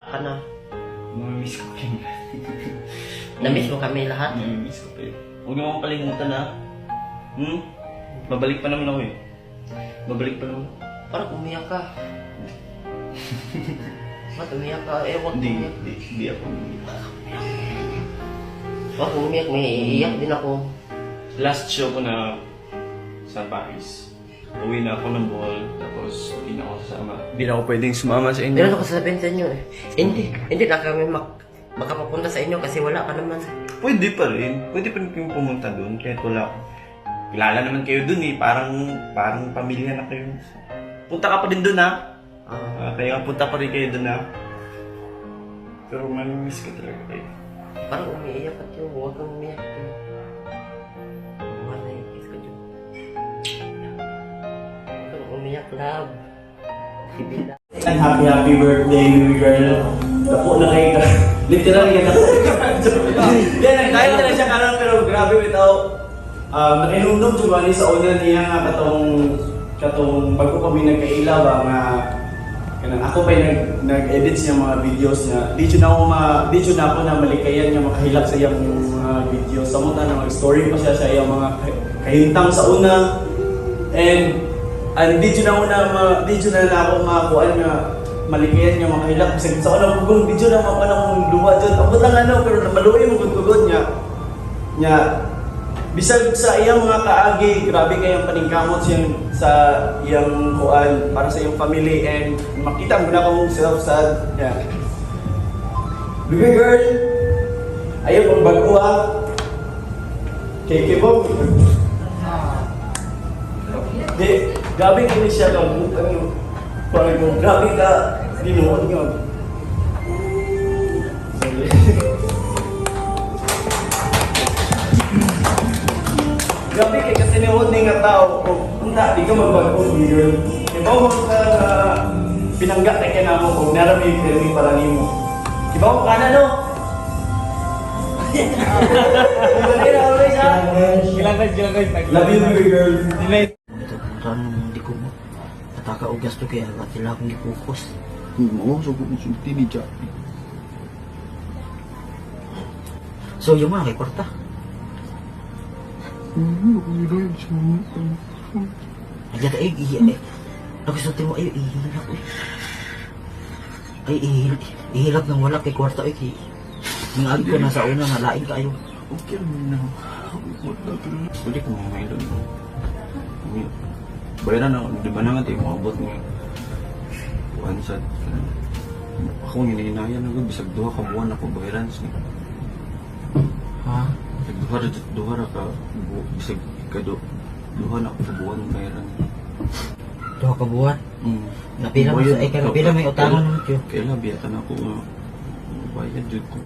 Ka na. Mamimiss ko kayo. Na-miss mo kami lahat? Mamimiss ko kayo. Huwag niyo akong kalimutan ha. Hmm? Babalik pa naman ako eh. Babalik pa naman. Parang umiyak ka. Ba't umiyak ka? Eh, wag Hindi, umiyak. hindi, hindi ako umiyak. Wag umiyak, may iiyak din ako. Last show ko na sa Paris. Uwi na ako ng Bohol, tapos hindi na ako sasama. Hindi na ako pwedeng sumama sa inyo. Meron ako sasabihin sa inyo eh. Hindi, hindi na kami makapapunta sa inyo kasi wala ka naman. Pwede pa rin. Pwede pa rin kayong pumunta doon kahit wala ako. Kilala naman kayo doon eh. Parang, parang pamilya na kayo. Punta ka pa rin doon ha. Ah, Ah, kaya punta pa rin kayo doon ha. Pero mamimiss ko talaga kayo. Parang umiiyak at yun. Huwag kang umiyak. Wala yung kiss ko dyan. Huwag kang umiyak, love. Ibig. And happy, happy birthday, baby girl. Tapo na kayo ka. Literal nga tapo. Yan, nagtayo na lang siya karon pero grabe bitaw. Nakahinumdum jud ni sa una niya nga katong katong bago kami nagkaila ba nga kanang ako pa nag nag-edit siya mga videos niya. Di jud na ako na malikayan nga makahilak sa iyang mga videos. Sa na mag-story pa siya sa iyang mga kahintang sa una. And and di jud na ako na ma, di jud na, na ako makuan nga malikayan nga makahilak bisag sa una kung di jud na makuan akong luha jud. Abot lang ano pero maluoy mo gud gud niya. Nya bisag sa iyang mga kaagi, grabe kayang paningkamot siyang sa iyang kuan para sa iyang family and makita mo na kung self sad. Yeah. Baby girl, ayaw pang bago ha. Kay Kibong. Di, grabe kayo siya kang ano, parang mo, grabe ka, ginuot nga. Sorry. Grabe kay kasi niwod ni nga tao, o unta, di ka magbago, girl. Kibaw mo ka nga pinangga na kay namo, o narami yung pirmi para nimo. Kibaw ka na, no? Always, always, ha? Love you, baby girl. Ito, puntaan hindi ko mo. Nataka og gasto kaya at sila akong gipokus. Oo, so kung sulti ni Jack. So, yung mga kay kwarta. Nagyata ay iya eh. Nagustuhin mo ay ihilak eh. Ay ihilak nang wala kay kwarta ay kay. Mga agi ko na sa una nga lain kaayo. Okay lang na. Wala, pero pwede ko mga doon. Bayaran ako, di ba na nga tayo maabot nga. Kuan sa... Ako, hinahinayan ako, bisag duha ka buwan ako bayaran sa... Ha? Bisag duha ra duha ra ka bisag kado duha na ako ka buwan bayaran. Duha ka buwan. Napila mo Bayad sa ay ka napila may utangan naman kayo. Kailan biya ka na ako nga bayad jud ko.